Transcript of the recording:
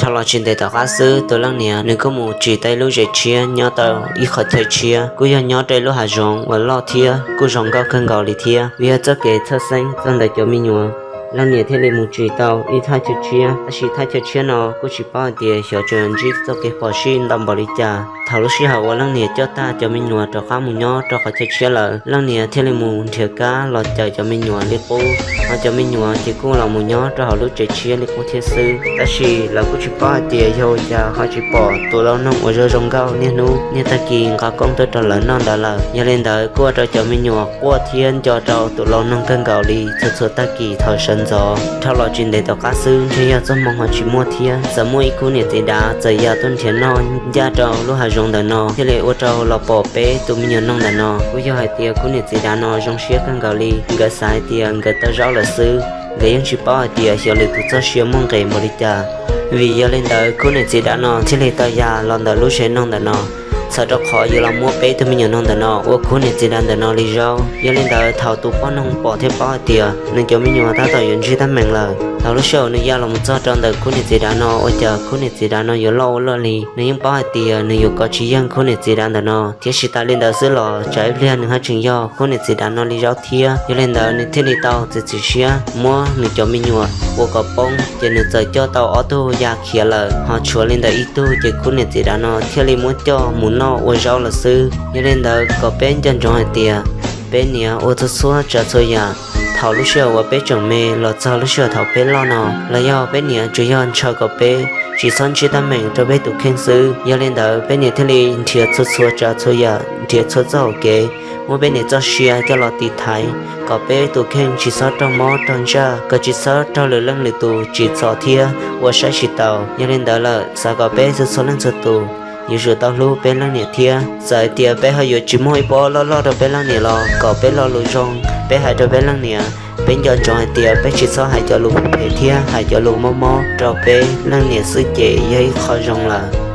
Tau los tsis ntev tom qab xwb, tus leej niam nws kuj mus tsim tau ib lub zes tshiab nyob tau ib qhov chaw tshiab, kuj yog nyob rau ib lub hav zoov uas loj thiab kuj zoo nkauj kawg nkaus li thiab. Vim yog txoj kev txhawj xeeb txog ntawm cov me nyuam, leej niam thiaj li mus tsim tau ib thaj chaw tshiab. Tab sis thaj chaw tshiab no kuj tsis paub hais tias xyov tseem ntsib txoj kev phom sij ntau npaum li cas. Thaum lub sij hawm uas leej niam coj tag cov me nyuam rov qab mus nyob rau qhov chaw tshiab lawm, leej niam thiaj li mus nrhiav kab los cawm cov me nyuam li qub. Hos cov me nyuam ces kuj los mus nyob rau hauv lub tsev tshiab li qub thiab xwb. Tab sis lawv kuj tsis paub hais tias yog ua cas ho tsis pom tus lau noog uas zoo zoo nkauj niaj hnub niaj tag kis nqa koob tuaj rau lawv noj ntawd lawm. Yog li ntawd kuj ua rau cov me nyuam quaj thiab nco rau tus lau noog kawg nkaus li txhua txhua tag kis thaum sawv ntxov. Dhau los tsis ntev tom qab xwb, ntshe yog txoj hmoo ho tsis muaj thiab, txawm muaj ib khub niam txiv dav txawm ya tuaj nrhiav noj ncaj rau lub hav zoov ntawm no, thiaj li ua rau los pom peb tus me nyuam noog ntawm no. Kuj yog hais tias khub niam txiv dav no zoo siab kawg nkaus li, nkawd xav hais tias nkawd tau zaub lawm xwb, nkawd yeej tsis paub hais tias xyov lwm tus txoj sia muaj nqis npaum li cas. Vim yog li ntawd khub niam txiv dav no thiaj li tau ya los ntawm lub zes noog ntawm no, txhawm rau qhov yuav los muab peb tug me nyuam noog ntawm no ua khub niam txiv dav ntawm no li zaub. Yog li ntawd thaum tus poj noog pom thiab paub hais tias nws cov me nyuam tab tom yuav ntsib teeb meem lawm, thaum lub sij hawm nws ya los mus txog rau ntawm khub niam txiv dav no, ua cas khub niam txiv dav no yuav loj ua luaj li. Nws yeej paub hais tias nws yuav kov tsis yeej khub niam txiv dav ntawm no, tiam sis tas li ntawd xwb los tsam ib pliag nws haj tseem yog khub niam txiv dav no li zaub thiab. Yog li ntawd nws thiaj li tau txiav txim siab muab nws cov me nyuam ua kom poob, ces nws txawm coj tau ob tug ya khiav lawm, ho tshuav li ntawd ib tug ces khub niam txiv dav no thiaj li muab coj mus noj ua zaub lawm xwb. Yog li ntawd kom peb nco ntsoov hais tias peb niam ua txhua txhua tsav txhua yam, thaum lub sij hawm uas peb tseem me los txog lub sij hawm thaum peb loj no, los yog peb niam tsuas yog ntshaw kom peb tsis txhob ntsib teeb meem rau peb tus kheej xwb. Yog li ntawd peb niam thiaj li nrhiav txhua txhua tsav txhua yam, nrhiav txhua txoj hauv kev, muab peb niam txoj sia coj los tiv thaiv kom peb tus kheej tsis txhob raug mob raug ntsaj, kom tsis txhob raug lwm leej lwm tus tsim txom thiab ua saib tsis taus. Yog li ntawd lawm, xav kom peb txhua txhua leej txhua tus yuav tsum tau hlub peb leej niam thiab. Txawm hais tias peb ho yuav tsis muaj ib pob loj loj rau peb leej niam los kom peb lo lus zoo peb hais rau peb leej niam, peb nco ntsoov hais tias peb tsis txhob hais cov lus phem phem thiab hais cov lus mob mob rau peb leej niam xwb ces yog ib qho zoo lawm.